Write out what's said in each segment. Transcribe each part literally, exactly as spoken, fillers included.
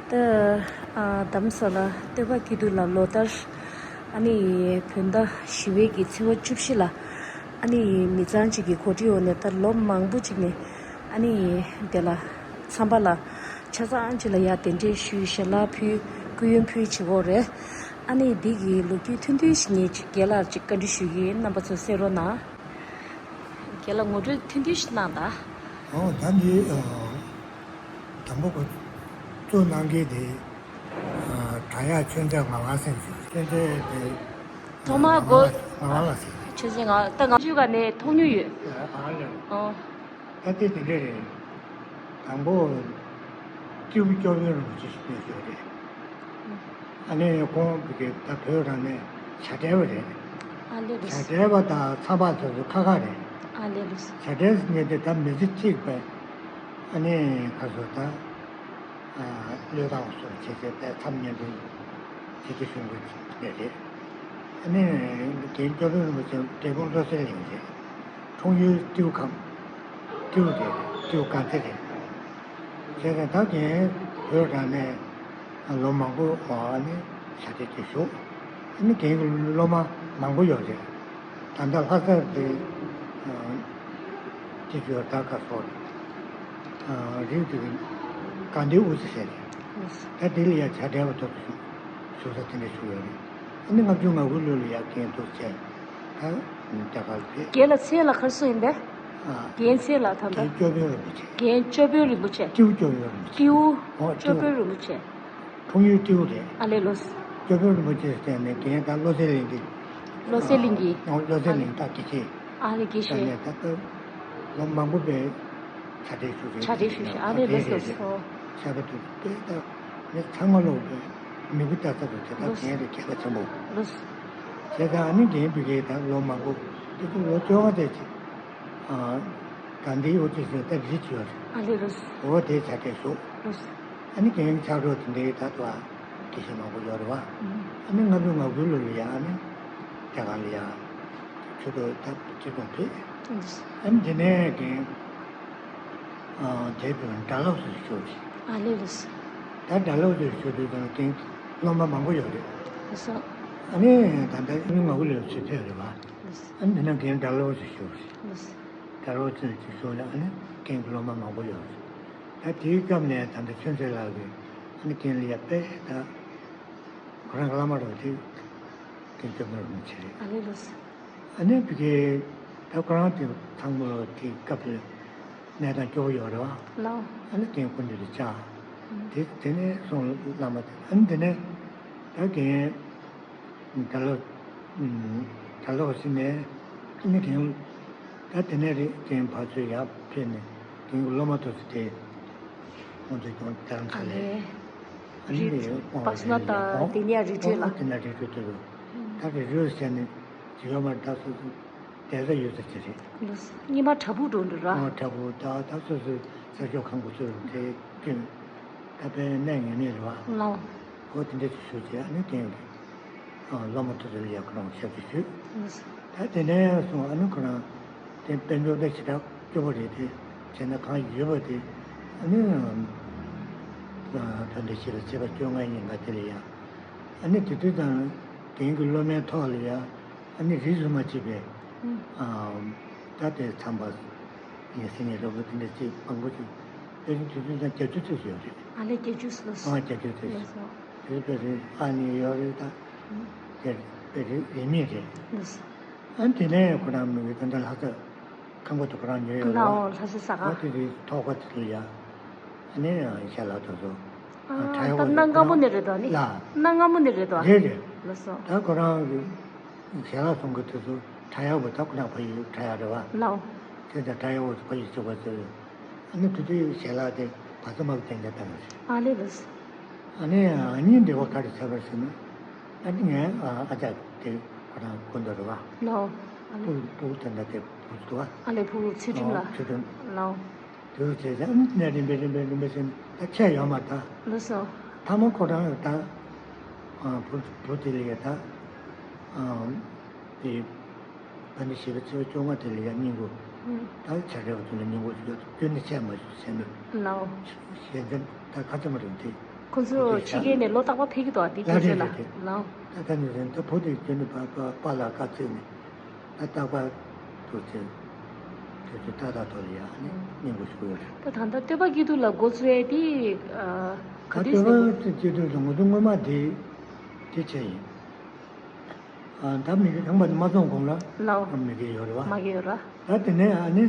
ད་ཨ་རྡ་རམ་ས་ལ་སྟོད་པ་སྐྱིད་སྡུག་ལ་ལོ་ལྟར་ཨ་ནི་བོད་ཟླ་བཞི་པའི་གི་ཚེས་པ་བཅུ་བཞི་ལ་ཨ་ནི་མི་ཚང་གཅིག་གི་གོ་སྒྲིག་འོག་ནས་ད་ལོ་མང་པོ་ཅིག་ནས་ཨ་ནི་དེ་ལ་ཚང་པ་ལ་ཆ་ཚང་གཅིག་ལ་ཡར་གདན་འདྲེན་ཞུས། ཞལ་ལག་ཕུལ། སྐུ་ཡོན་ཕུལ་བྱེད་ཀྱི་ཡོད་རེད། ཨ་ནི་འདི་གི་ལོ་རྒྱུས་ཐུང་ཐུང་ཞིག་ངས་ཅིག་རྒན་ལགས་ཅིག་བཀའ་འདྲི་ཞུ་གི་ཡིན། རྣམ་པ་ཚོ་གསན་རོགས་གནང་། རྒན་ལགས་ངོ་སྤྲོད་ཐུང་ཐུང་ཞིག་གནང་དང་། ཨོ་ད་འདི་ཨ། དང་པོ་ཁོ་གཙོ་གནང་མཁན་དེ་ཨ་བྲག་གཡག་ཆོས་མཛད་ངག་དབང་ཟེར་ཞུ། ཆོས་མཛད་དེ་ཐོག་མར་ངག་དབང་ལགས། ངག་དབང་ལགས་ཟེར། ཆོས་མཛད་ངག་ད་ང་ཚོའི་སྒང་ནས་མཐོང་མྱོང་ཡོད། ཨ་ཨ་ལེ། ཨོ། ད་དེ་དེ་འདྲ་རེད། དང་པོ་སྐྱེས་བུ་སྐྱོབ་དཔོན་རིན་པོ་ཆེ་ཞུ་མཁན་ཞིག་རེད། ཨ་ནི་ཁོང་བོད་ཀྱི་ད་བོད་རང་ནས་བྱ་བྲལ་བ་རེད། ཨ་ལེ་རེད། བྱ་བྲལ་བ་དང་ཚངས་པ་སོ་སོ་ཁ་ཁ་རེད། ཨ་ལེ་རེད། བྱ་བྲལ་ཟེར་མཁན་དེ་ད་མི་ཚེ་གཅིག་པའི་ཨ་ནི་ཁ་སོ་ད་བློས་བཏང་སོགས་བྱས་ཚེ་དཔེ་མཚམས་བསྙེན་སྒྲུབ་བྱེད་ཀྱི་གཞུང་གི་རེད། ཨ་ནི་རྒན་སྐྱོབ་དཔོན་རིན་པོ་ཆེ་འབྲས་སྤུངས་བློ་གསལ་གླིང་རེད། འཁྲུངས་ཡུལ་ཏེའུ་ཁམས། ཏེའུ་རེད། ཏེའུ་དཀར་མཛེས་རེད། བྱས་ཙང་ད་རྒན་བོད་རང་ནས་ལོ་མང་པོ་ཨ་ནི་བྱ་བྲལ་དུ་བཞུགས། ཨ་ནི་རྒན་གྱི་སློབ་མ་མང་པོ་ཡོད་རེད། ད་ལྟ་ལྷ་སར་དེ་ཨ་སྤྱི་སྤྱོད་ད་ག་སོགས་ཨ་རིགས་དེ་དགའ་ལྡན་དབུ་རྩེ་ཟེར་རེད། ད་དེ་ལ་ཡ་བྱ་བྲལ་བ་ཐོག་ཏུ་བཞུགས་བཞུགས་ས་དེ་འདྲ་བཞུགས་ཡོད་རེད། ཨ་ནི་ལྔ་བཅུ་ང་དགུ་ལོ་ལ་ཡ་རྒན་འདུག་བྱས། ད་རྒྱ་གར་ཕེབས། རྒན་ལགས་མཚན་ལ་ག་རེ་གསུངས་ཡིན་པས། ཨ། རྒན་མཚན་ལ་ད་ལྟ། རྒན་སྐྱོབ་དཔོན་རིན་པོ་ཆེ། རྒན་སྐྱོབ་དཔོན་རིན་པོ་ཆེ། ཏེའུ་སྐྱོབ་དཔོན་རིན་པོ་ཆེ། ཏེའུ། ཨོ་སྐྱོབ་ཏེའུ། དཔོན་རིན་པོ་ཆེ། འཁྲུངས་ཡུལ་ཏེའུ་རེད། ཨ་ལེ་ལོས། སྐྱོབ་དཔོན་རིན་པོ་ཆེ་ཟེར་ནས་རྒན་ད་བློ་གསལ་གླིང་གི། བློ་གསལ་གླིང་གི། ཨོ་བློ་གསལ་གླིང་ད་དགེ་བཤེས། ཨ་ལེ་དགེ་བཤེས། ད་ནས་ད་ལྟ་ལོ་མང་པོ་པའི་བྱ་བྲལ་ཞུ་རེད། བྱ་བྲལ་ཞུ་ཞུ། ཨ་ལེ་ལོས་ལོས། ཨོ། ཤ་བ་དུ་དཔེ་ད་ནི་ཚང་མ་ལོག་པའི་མི་བུ་ལྟ་ཚ་དུ་དེ་དག་རྒན་རེད། མཁས་པ་ཆེན་པོ། ལོས། བྱས་ཙང་ཨ་ནི་རྒན་བི་གའི་ད་ལོ་མང་པོ་དེ་ཚོ་ལོ་བཅོ་ལྔ་དེ་ཅིག་ཨ། དགའ་ལྡན་དབུ་རྩེ་ཟེར་ད་རི་ཅིག་ཡོད་རེད། ཨ་ལེ་རུས། འོ་དེའི་ཆ་དེ་བཞུགས། རུས། ཨ་ནི་རྒན་ཕྱག་རོགས་དེ་འདྲའི་ད་དུ་ཨ་དགེ་བཤེས་མང་པོ་ཡོད་རེད་བ། ཨ་ནི་ལྔ་བཅུ་ང་དགུ་ལོ་ལ་ཡ་ཨ་ནི་རྒྱ་གར་ལ་ཡ་ཆུ་ཐོག་ད་ཆུ་ཐོག་ཕེབས། ཨ་ནི་དེ་ནས་རྒན་ཨ་དེ་བོད་སྒྲ་སློབ་སུ་བཞུགས་རེད། ཨ་ལེ་རུས། ད་སྒྲ་སློབ་སུ་བཞུགས་དུས་ཙམ་རྒན་སློབ་མ་མང་པོ་ཡོད་རེད། རུས། ཨ་ནི་ད་ལྟ་ལྔ་བཅུ་ང་དགུ་ལོ་ཚུད་ཕེབས་རེད་བ། རུས། ཨ་ནི་དེ་ནས་རྒན་སྒྲ་སློབ་སུ་བཞུགས་རེད། རུས། དགའ་རོགས་ཚོས་ཅིག་ཤོག་ལ་ཨ་ནི་རྒན་གྱི་སློབ་མ་མང་པོ་ཡོད་རེད། ད་དེའི་སྐབས་ནས་ད་ལྟ་ཆོས་མཛད་ལགས་ཀྱིས་ཨ་ནི་རྒན་ལ་ཡ་དཔེ་ད་ཁོ་རང་གི་བླ་མ་རེད་དེ་རྒན་སྐྱོབ་དཔོན་རིན་པོ་ཆེ་རེད། ཨ་ལེ་ལོས། ཨ་ནི་བི་གའི་ད་ཁོ་རང་དེ་ཚང་མ་དེའི་སྐབས་ལ་གནས་སྟངས་སྐྱོ་པོ་ཡོད་རེད་བ། ལའོ། ཨ་ནི་རྒན་སྐུ་མདུན་དུ་བཅར། དེ་དེ་ནས་སོང་བླ་མ་དེ་ཨ་ནི་དེ་ནས་ད་རྒན། ད་ལོ། ད་ལོ་ཟིན་ནས་ནི་དེང་། ད་དེ་ནས་རེད་དེང་ཕར་ཚུར་ཡར་ཕེབས་ནས་དེང་གི་སློབ་མ་དེ་ཚོ་དེ་ཁོང་ཚོ་ཀྱང་དེ་རང་ཚ་ལས། ཨ་ནི་རེད་བྷ་སི་ནཱ་ཐ་དེ་ནས་རི་ཁྲོད་ལ། དེ་ནས་རི་ཁྲོད་དེ་རུ། ད་རི་ཁྲོད་ཟེར་ནས་ཇི་ཡོད་མ་ད་སོ་སོ་དེ་ཚོ་ཡོད་ས་ཅི་རེད། སྙེ་མ་བྲག་ཕུག་འགྲོ་འདུག་ར། བྲག་ཕུག་ད་ད་སོ་སོའི་ས་ཕྱོགས་ཁང་པ་ཚོ་དེ་ཀྱང་ད་དཔེ་གནད་ངེས་མེད་རེད་བ། ལའོ། ཨོ་དེ་འདྲ་ཞིག་ཞུས་བྱས་ཨ་ནི་རྒན་གྱིས་སློབ་མ་དེ་ཚོ་ལ་ཡ་ཁོ་རང་ཞབས་ཕྱི་ཞུས། ད་དེ་ནས་བཟུང་ཨ་ནི་ཁོ་རང་དེ་དཔལ་འབྱོར་དེ་ཞེ་དྲག་སྐྱོ་པོ་རེད་དེ་བྱས་ན་གང་ཡོད་པ་དེ་ཨ་ནི་བོད་འདི་ཞེ་ལ་ཚེས་པ་བཅོ་ལྔ་ཉིན་ག་དེ་ལ་ཡ་ཨ་ནི་དེ་དུས་ཙང་རྒན་གྱི་སློབ་མའི་ཐོག་ལ་ཡ་ཨ་ནི་རིས་སུ་མ་ཆད་པའི་ད་དེ་ཚངས་པ། ངས་སེམས་ནས་རོགས་པ་དེ་འདྲ་ཅིག་མང་པོ་ཅིག་དཔེ་ཆ་དུས་ཚོད་དང་བརྒྱད་ཅུ་ཙམ་ཡོད་རེད། ཨ་ལེ་བརྒྱད་ཅུ་ལོས། ཨ་བརྒྱད་ཅུ་ཙམ་ལོས་སོ། དེ་དཔེ་རིས་ཨ་ནི་ཡོད་རེད་ད། ཨུམ། དེ་དཔེ་རིས་རིས་མེད་རེད། ལོས་སོ། ཨ་དེ་ནས་ཁོ་རང་མི་གི་ད་ལྟ་ལྷ་ས་ཁང་པ་དུ་ཁོ་རང་ཉོས་ཡོད་རེད་བ། ལའོ་ལྷ་ས་ས་ཁ། ཨ་དེ་རིས་ཐོག་ཁ་དེ་ལ་ཡ། ཨ་ནི་ཡང་ཞལ་ལག་དེ་ཚོ། ཨ་ད་གནའ་སྔ་མོ་ནས་རེད་དོ་ནི། ལ། གནའ་སྔ་མོ་ནས་རེད་དོ། རེད་རེད། ལགས་སོ། ད་ཁོ་རང་གི་ཞལ་ལག་སོང་གི་དུས་སུ་ཁྲ་ཡག་པོ་ད་ཁོ་རང་ཕ་ཡུལ་ཁྲ་ཡག་རེད་བ། ལའོ། དེ་ད་ཁྲ་ཡག་པོ་ཕ་ཡུལ་གཅིག་པ་ཚོས་ཨ་ནི་དེ་དུས་ཞལ་ལག་དེ་བ་ཚ་མ་གི་གཏན་འཇགས་བཏང་ཡོད་རེད། ཨ་ལེ་ལགས་སོ། ཨ་ནི་ཨ་ནི་འབྲེལ་བ་ག་རེ་བྱས་པ་ཟེར་ན་ཨ་ནི་ངའི་ཨ་ཅག་དེ་ཁོ་རང་སྐུ་མདོག་རེད་བ། ལའོ། ཨ་ལེ། སྤུ་སྤུ་གུ་དེ་འདྲ་དེ་བུ་ཚོ་བ། ཨ་ལེ་ཕྲུ་གུ་ཚུལ་ཁྲིམས་ལགས། ཚུལ་ཁྲིམས། ལའོ། དེ་རུ་བྱས་ཙང་ཨ་ནི་རིམ་པས་རིམ་པས་རིམ་པས་ཟེར་ནས་ད་ཆད་ཡོད་མ་རེད་ད། ལགས་སོ། ཐ་མ་ཁོ་རང་ད་ཨ་བུ་བུ་དེ་ལ་ཡ་ད་ཨ་དེ་ད་ནི་བཞི་པའི་ཚེས་པ་བཅོ་ལྔ་དེ་ལ་ཡ་སྙིང་པོ་ཨུམ། ད་བྱ་བྲལ་བ་ཚོ་ལ་སྙིང་པོ་ཞུ་ཡ་ཁྱོན་ནས་ཆད་མ་བྱུང་ཟེར་ནས། ལའོ། ཞལ་འཛོམས་ད་ཁ་ཚ་མ་རེད་དེ། ཁོང་ཚོ་ཕྱི་རྒྱལ་ནས་ལོ་རྟག་པར་ཕེབས་ཀྱི་འདུག་ཨ། དེ་ལ་དུས་ཚོད་ལ་རེད་རེད། ལའོ། ད་ད་ནི་རེད། ད་བུ་དེ་ཁྱོད་ནི་པ་པ་པ་ལ་བཀའ་བརྩིས་ནས་ད་རྟག་པར་དུ་ཚེ་དུས་ཚོད་ཏག་ཏག་ཐོག་ལ་ཡ་ནི་སྙན་པོ་ཞུ་གི་ཡོད་རེད། ད་ད་ལྟ་སྟོད་པ་སྐྱིད་སྡུག་ལ་འགོ་ཚུགས་ཡས་དེ་ཨ་ག་ད་དུས་སྟོད་ཟེར་པ་སྐྱིད་སྡུག་ལ་ངོ་ཐོག་སྔོན་མ་དེ་དེ་བྱས་ཡིན། ཨ་ད་མི་གི་ཁང་པ་དེ་མ་བཙོང་གོང་ལ་ལའོ། མི་གི་ཡོད་རེད་བ། མ་གི་ཡོད་ར། ད་དེ་ནས་ཨ་ནི་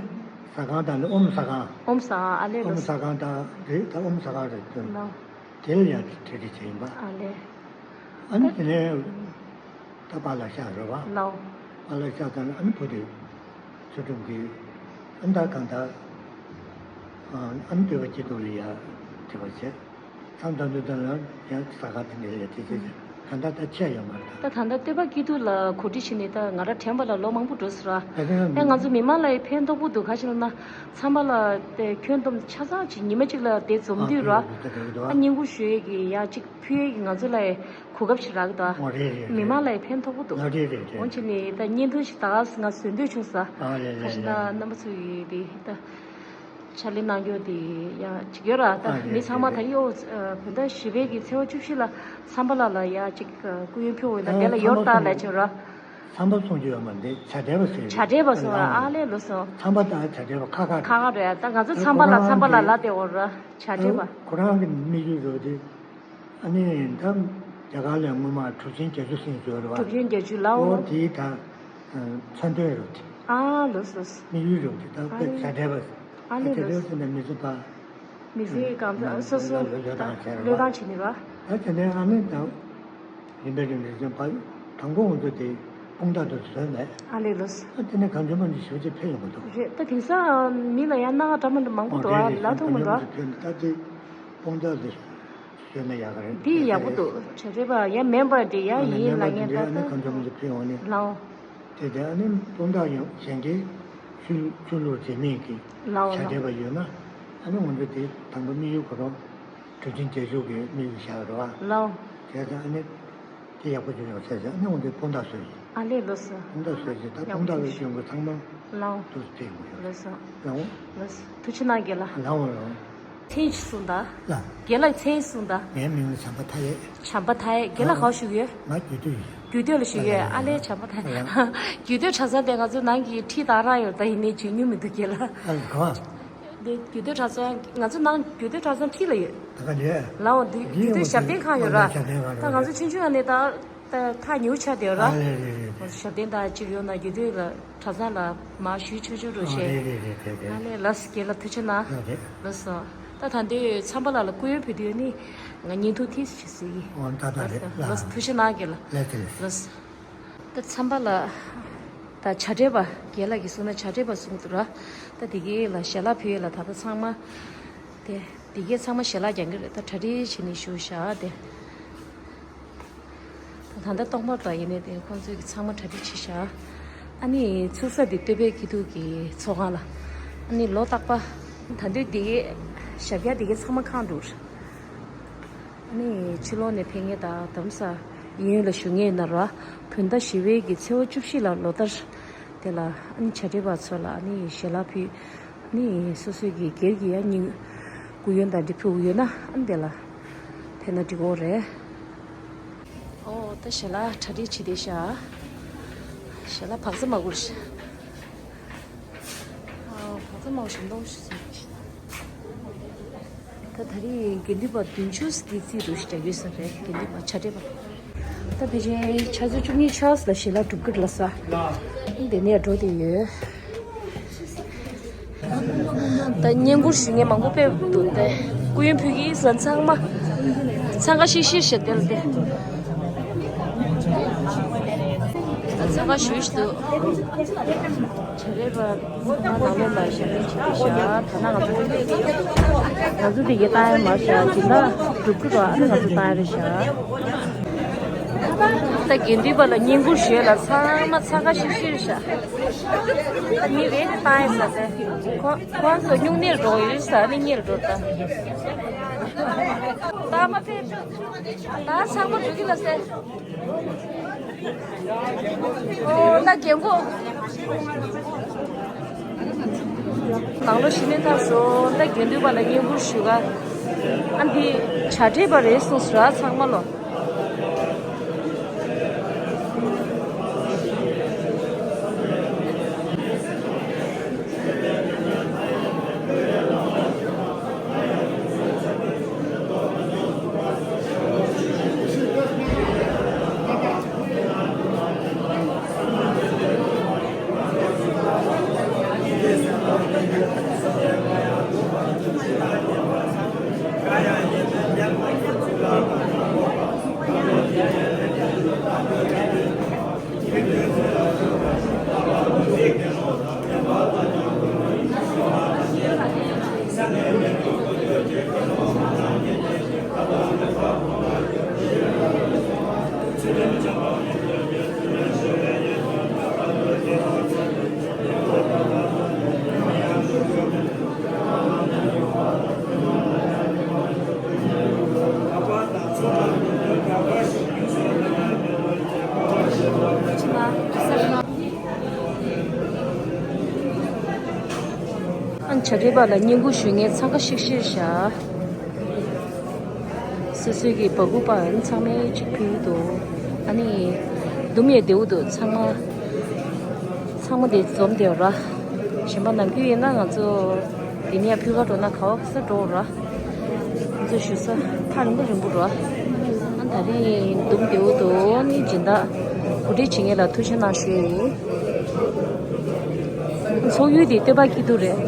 ཟ་ཁང་དང་ནི་ཨོམ་ཟ་ཁང་། ཨོམ་ཟ་ཁང་ཨ་ལེ་ཨོམ་ལོ། ཟ་ཁང་དང་རེད། ད་ཨོམ་ཟ་ཁང་རེད་དོན། ལའོ། དེ་ལ་ཡང་གྲ་སྒྲིག་བྱས་ཡིན་པ། ཨ་ལེ། ཨ་ནི་དེ་ནས་ད་པཱ་ལགས་གཤེགས་རེད་བ། ལའོ། པཱ་ལགས་གཤེགས་ཙང་ཨ་ནི་བུ་དེ་ཚུལ་ཁྲིམས་ཀྱིས་ཨ་ནི་ད་གང་ལྟར་ཨ་ནི་སྟོད་པ་སྐྱིད་སྡུག་ལ་ཡ་དེ་བ་བྱས། མཚམས་དང་དུས་དང་ལ་ཡང་ས་ཁ་དེ་འདྲ་ལས་དེ་ཚེ་ད་ལྟ་ད་ཆད་ཡོད་མ་རེད། ད་ད་ལྟ་སྟོད་པ་སྐྱིད་སྡུག་ལ་གོ་སྒྲིག་བྱས་ནས་ད་ང་རང་དྲན་པ་ལ་ལོ་མང་པོ་འགྲོ་སོང་ར། ད་དེ་ཡང་ཨེ་ང་ཚོ་མི་མང་ལ་ཡི་ཕན་ཐོགས་པོ་འདུག་ག་ཞིག་ལ་ན་ཚང་མ་ལ་དེ་ཁྱོན་བསྡོམས་ཆ་ཚང་ཅིག་ཉི་མ་གཅིག་ལ་དེ་འཛོམས་དུས་ར། ཨ་སྙིང་པོ་ཞུ་ཡས་ཀྱི་ཡ་གཅིག་ཕུལ་ཡས་ཀྱི་ང་ཚོ་ལ་ཡི་གོ་སྐབས་ཤིག་རག་གི་འདུག་ཨ། ཨོ་རེད་རེད་མི་མང་ལ་ཡི་ཕན་ཐོགས་པོ་འདུག་ཨ་རེད་རེད་རེད། འོན་ཅི་ནི་ད་བརྙན་ཐུང་ཞིག་ད་ང་བཟོ་འདོད་བྱུང་ས། ཨ་ལེ་ལེ་ག་ཞིག་ལེ། ན་རྣམ་པ་ཚོ་ཡི་དེ་ད། ཕྱག་ལས་གནང་རྒྱུ་དེ་ཡང་ཅིག་ཡོད་ར། ད་ཨ་རེད་མི་ཚང་མ་རེད་ད་རེད། ཡོ་བོད་ཟླ་བཞི་པའི་གི་ཚེས་པ་བཅུ་བཞི་ལ་ཚམས་པ་ལགས་ལ་ཡ་ཅིག་སྐུ་ཡོན་ཕུལ་འོས་ན་ཨ་དེ་ལ་ཚམས་ཡོར་པ་བཏང་ལས་ཚོགས་བྱུང་ར། ཚམས་པ་གསུང་རྒྱུ་ཡོད་མ་རེད། བྱ་བྲལ་བ་ཟེར་བྱ་བྲལ་བ་གསུང་ར། ཨ་ཨ་ལེ་ལོ་སོང་། ཚམས་པ་དང་བྱ་བྲལ་བ་ཁ་ཁ་རེད། ཁ་ཁ་རེད། ད་ང་ཚོ་ད་ཚམས་པ་ལགས་ཁོ་རང་ཚམས་པ་ལགས་གི་ལ་དེ་འོ་ར་བྱ་བྲལ་བ། ཁོ་རང་གི་དམིགས་ཡུལ་རེད་དེ། ཨ་ནི་ད་རྒྱ་གར་ལ་སྔོན་མ་གྲུབ་ཆེན་བརྒྱད་ཅུ་ཟེར་ཡོད་རེད་བ། གྲུབ་ཆེན་བརྒྱད་ཅུ་ལའོ། ཨོ་དེའི་ད་མཚོན་དོན་རེད་དེ། ཨ་ལོས་ལོས། དམིགས་ཡུལ་རེད་དེ། ད་ཨ་དཔེ་ལས་བྱ་བྲལ་བ། ཨ་ལས་བྱ་བྲལ་ལོས། ཟེར་ན་མི་ཚེ་པ། མི་ཚེ་གང་ཚ་སོ་སོ་བློས་བློས་བཏང་བྱས་རེད་བ། བློས་བཏང་བྱས་ནས་ར། ད་དེ་ནས་ཨ་ནི་ད་རིམ་པས་རིམ་པས་ཟེར་བ་དང་པོ་ང་ཚོ་དེ་དཔུང་རྟགས་དུ་བཟོས་མེད། ཨ་ལས་ལོས། ཨ་དེ་ནས་གངས་ལྗོངས་མ་འདི་ཞེ་པོ་ཅིག་ཕེབས་ཡོང་གི་འདུག་རེད། ད་དེང་སང་མི་ལ་ཡང་སྣང་བ་འདྲ་མི་འདྲ་མང་པོ་འདུག་ཨ་རེད་རེད། ལ་ཐུག་མི་འདུག་ཨ། གངས་ལྗོངས་མ་འདི་ཕེབས་ནས་ད་དེ་དཔུང་རྟགས་དུ་བཟོས་ན་ཡག་གི་རེད། འདི་ཡག་པོ་འདུག་བྱ་བྲལ་བ་ཡང་མེད་པ་འདི་ཡང་ཡིན་ལ་ངས་ད་ལྟ་ཨ་ནི་གངས་ལྗོངས་མ་འདི་ཕེབས་ཡོང་ནས་ལའོ། དེ་དེ་ཨ་ནི་དཔུང་རྟགས་ཡང་གཞན་གྱི་ཆོས་ཆོས་ལུགས་འཛིན་མེད་ཀྱི་ལའོ་བྱ་བྲལ་བ་ཡོད་ན་ཨ་ནི་ང་ཚོ་དེ་དང་པོ་དམིགས་ཡུལ་ཁོ་རང་གྲུབ་ཆེན་བརྒྱད་ཅུ་གི་དམིགས་ཡུལ་བཞག་རེད་བ། ལའོ། དེ་དེ་ཨ་ནི་དེ་ཡག་པོ་བྱུང་ཡོང་ཟེར་ཟེར་ཨ་ནི་ང་ཚོ་དཔུང་རྟགས་བཟོས་ཡིན། ཨ་ལས་ལོས་སོ། དཔུང་རྟགས་བཟོས་ཡིན། ད་དཔུང་རྟགས་བཟོས་ཡོང་གི་ཚང་མ་ལའོ། དུ་ཕེབས་ཡོང་གི་ཡོད། ལོས་སོ། ལའོ། ལོས་སོ། ཐུགས་རྗེ་གནང་རྒན་ལགས། ལའོ་ལའོ། མཚན་ཞིག་གསུངས་དང་། ལ། རྒན་ལགས་མཚན་གསུངས་དང་། ངའི་མིང་ལ་བྱམས་པ་མཐའ་ཡས། བྱམས་པ་མཐའ་ཡས། རྒན་ལགས་ག་པར་བཞུགས་ཡོད། ང་རྒྱུད་སྟོད་ཡིན། རྒྱུད་སྟོད་ལ་བཞུགས་ཡོད། ཨ་ལས་བྱམས་པ་མཐའ་ཡས། རྒྱུད་སྟོད་གྲྭ་ཚང་དེ་ང་ཚོ་ནང་གི་ཁྲིད་དང་རག་ཡོད་ད་ཡིན་ནའི་བྱེད་མྱོང་མི་འདུག་རྒན་ལགས། ཨ་ག་པར། འདི་རྒྱུད་སྟོད་གྲྭ་ཚང་ང་ཚོ་ནང་རྒྱུད་སྟོད་གྲྭ་ཚང་འཁྲིས་ལ་ཡོད། ད་ག་འདི། ལའོ་འདི་རྒྱུད་སྟོད་ཞབས་བརྟན་ཁང་ཡོད་ར། ཞབས་བརྟན་ཁང་ད་ང་ཚོ་ཆུང་ཆུང་ཨ་ནི་ད། ད་ཐག་ཉེ་པོ་ཆགས་བསྡད་ཡོད་ར། ཨ་རེད་རེད་རེད་རེད། ཞབས་བརྟན་དང་གཅིག་ཡོད་ན་རྒྱུད་སྟོད་ལ་གྲྭ་ཚང་ལ་མར་ཞུ་ཆོག་ཆོག་འགྲོ་ཨ་ཤེས། རེད་རེད་རེད་རེད་རེད། ཨ་ལས་ལགས་སོ་རྒན་ལགས་ཐུགས་རྗེ་གནང་། ཨ་རེད། ལགས་སོ། ད་ད་འདི་ཚམས་པ་ལགས་ལ་སྐུ་ཡོན་ཕུལ་དུས་ནི་ང་བརྙན་ཐུང་ཐེངས་ཤིག་བྱེད་སྲིད་ཀྱི། ཨོ་ད་ད་རེད་ལགས་སོ། ལགས། ཐུགས་རྗེ་གནང་རྒན་ལགས། ལགས་ཐུགས་རྗེ་ཆེ། ལགས་སོ། ད་ཚམས་པ་ལགས། ད་བྱ་བྲལ་བ་རྒན་ལགས་ཀྱིས་གསུངས་ན་བྱ་བྲལ་བ་གསུངས་འདུག་ར། ད་འདི་གའི་ལ་ཞལ་ལག་ཕུལ་ཡས་ལ་ད་ལྟ་ཚང་མ། དེ། འདི་གའི་ཚང་མ་ཞལ་ལག་རྒྱག་གི་རེད། ད་གྲ་སྒྲིག་བྱས་ནས་བཞུགས་བཞག་དེ། ད་ལྟ་ཏོག་དམར་དང་ཡིན་ནའི་དེ་ཁོང་ཚོས་ཀྱི་ཚང་མ་གྲ་སྒྲིག་བྱས་བཞག་ཨ་ནི་ཚུགས་ས་དེ་སྟོད་པའི་སྐྱིད་སྡུག་གི་ཚོགས་ཁང་ལ། ཨ་ནི་ལོ་རྟག་པ། ད་དུང་དེ་གའི་ཞབས་བཀྱག་དེ་གའི་ཚང་མ་ཁེངས་འདུག་ཨ་ནི་ཕྱི་ལོགས་ནས་ཕེབས་མཁན་དང་དྷ་རམ་ས་ཡོན་ལ་བཞུགས་མཁན་ཡིན་ན་ར། བོད་ཟླ་བཞི་པའི་གི་ཚེས་པ་བཅུ་བཞི་ལ་ལོ་ལྟར། དེ་ལ་ཨ་ནི་བྱ་བྲལ་བ་ཚོ་ལ་ཨ་ནི་ཞལ་ལག་ཕུལ། ནི་སོ་སོའི་གི་སྒེར་གྱི་ཡ་སྙིང་སྐུ་ཡོན་དང་འབྲེལ་ཕུལ་ཡོད་ན་ཨ་ནི་དེ་ལ་ཕེབས་ན་འགྲིག་གོ་རེད། ཨོ་ད་ཞལ་ལག་གྲ་སྒྲིག་བྱེད་བསྡད་ཤག་ཞལ་ལག་བག་ཚ་མ་གུར་ཤག་ཨོ་བག་ཚ་མ་གུར་ཞིམ་མདོག་ཞིག་ཟེར། ད་ད་རེས་དགེ་འདུན་པ་བདུན་ཅུ་དེ་རྩིས་འདུག་ཞེས་བསྒྲགས་ཡོད་ས་རེད། དགེ་འདུན་པ་བྱ་བྲལ་བ། ད་ཕལ་ཆེར་ཆུ་ཚོད་བཅུ་གཉིས་ཆགས་ལ་ཞལ་ལག་གྲུབ་ཀྱི་རེད་ལགས། འདི་ནས་འགྲོ་བསྡད་ཡོད། ད་བསྙེན་བཀུར་ཞུ་མཁན་མང་པོ་ཕེབས་འདུག་སྟེ། སྐུ་ཡོན་ཕུལ་གྱི་ས་འཚང་མ། འཚང་ཁ་ཤིག་ཤིག་བྱས་བསྡད་ལ་སྟེ། ད་འཚང་ཁ་ཞུ་བཞིན་འདུག་བྱ་བྲལ་བ། ང་ནང་ལོགས་ལ་ཞབས་བརྟན་བྱེད་ཀྱི་ཤག་ད་ནང་ང་ཚོ་ང་ཚོ་དེ་གའི་ལྟ་ཡ་མ་ཤག་སྦྱིན་བདག་སྒྲུབ་ཀྱི་རོགས་ཨ་ནི་ང་ཚོ་ལྟ་ཡ་རེད་ཤག་ད་དགེ་འདུན་པ་ལ་བསྙེན་བཀུར་ཞུ་ཡ་ལ་ཚང་མ་འཚང་ཁ་ཤིག་ཤིག་རེད་ཤག་ད་མི་རེ་རེ་ལྟ་ཡ་ཟ་ཟེར་ཁོ་ཁོ་ཚོ་སྨྱུང་གནས་འགྲོ་ཡོད་ཟ་ནི་གཉིད་འགྲོ་ད། ད་མ་ཕེབས་ད་ཚང་མ་འགྲོ་གི་ལ་ཟེར། ཨོ་ད་རྒན་གོག་ནང་ལོགས་ཤི་ནས་ཐར་སོང་། ད་དགེ་འདུན་པ་ལ་བསྙེན་བཀུར་ཞུ་ག་ཨ་འདི་བྱ་བྲལ་བ་རེད་གསུངས་སོང་ར་ཚང་མ་ལོ། ཨ་ནི་བྱ་བྲལ་བ་ལ་བསྙེན་བཀུར་ཞུ་མཁན་འཚང་ཁ་ཤིག་ཤིག་བཞག་སོ་སོའི་གི་བ་སྤུ་པ་ཨ་ནི་ཚང་མས་གཅིག་ཕུལ་འདུག་ཨ་ནི་འདུམ་ཡས་བདེ་བོ་འདུག་ཚང་མ་ཚང་མ་དེ་འཛོམས་བསྡད་ཡོད་ར། གཞན་པ་ནམ་རྒྱུན་ཡིན་ན་ང་ཚོ་དེ་ནས་ཕུལ་ག་འགྲོ་ན་ག་བ་ག་ས་འགྲོ་ར། ང་ཚོ་བཞུགས་ས་ཐག་རིང་པོ་རིང་པོ་ར། ཨ་ད་རིང་འདུམ་བདེ་བོ་འདུག་ཨ་ནི་སྦྱིན་བདག་གོ་སྒྲིག་བྱེད་མཁན་ལ་ཐུགས་རྗེ་གནང་ཞུ་ཡ་ཡིན། ཚོགས་ཡུལ་དེ་སྟོད་པ་སྐྱིད་སྡུག་རེད།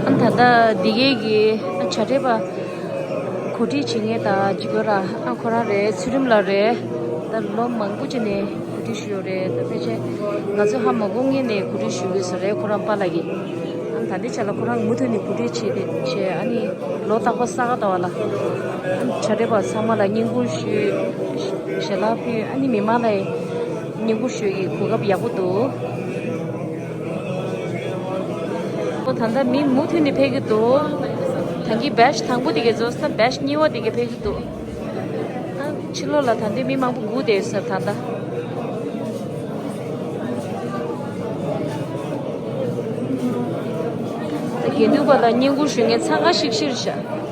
ཨ་ད་ལྟ་འདི་གའི་གི་བྱ་བྲལ་བ་གོ་སྒྲིག་བྱེད་མཁན་དང་གཅིག་པ་ར། ཨ་ཁོ་རང་རེད། ཚུལ་ཁྲིམས་ལགས་རེད། ད་ལོ་མང་པོ་ཅིག་ནས་གོ་སྒྲིག་ཞུས་ཡོད་རེད། ད་ཕལ་ཆེར་ང་ཚོ་ཧ་མ་གོ་སྔོན་ནས་གོ་སྒྲིག་ཞུ་དགོས་ས་རེད། ཁོ་རང་པཱ་ལགས་ཀྱིས། ཨ་ནི་ད་ལྟའི་ཆ་ལ་ཁོ་རང་མུ་མཐུད་ནས་གོ་སྒྲིག་བྱས་ཏེ་བྱས། ཨ་ནི་ལོ་རྟག་པར་ས་ག་ཟླ་བ་ལ་ཨ་ནི་བྱ་བྲལ་བ་ཚང་མ་ལ་བསྙེན་བཀུར་ཞུས། ཞལ་ལག་ཕུལ། ཨ་ནི་མི་མང་ལ་བསྙེན་བཀུར་ཞུ་ཡི་གོ་སྐབས་ཡག་པོ་འདུག་ཨོ་ད་ལྟ་མི་མུ་མཐུད་ནས་ཕེབས་ཀྱི་འདུག་ད་གིན་བེཆ་དང་པོ་དེ་གས་རྫོགས་ས། བེཆ་གཉིས་པ་དེ་གས་ཕེབས་ཀྱི་འདུག་ཨ་ཕྱི་ལོགས་ལ་ད་ལྟའི་མི་མང་པོ་སྒུག་བསྡད་ཡོད་ས་རེད། ད་ལྟ་དགེ་འདུན་པ་ལ་བསྙེན་བཀུར་ཞུ་མཁན་འཚང་ཁ་ཤིག་ཤིག་རེད་ཤག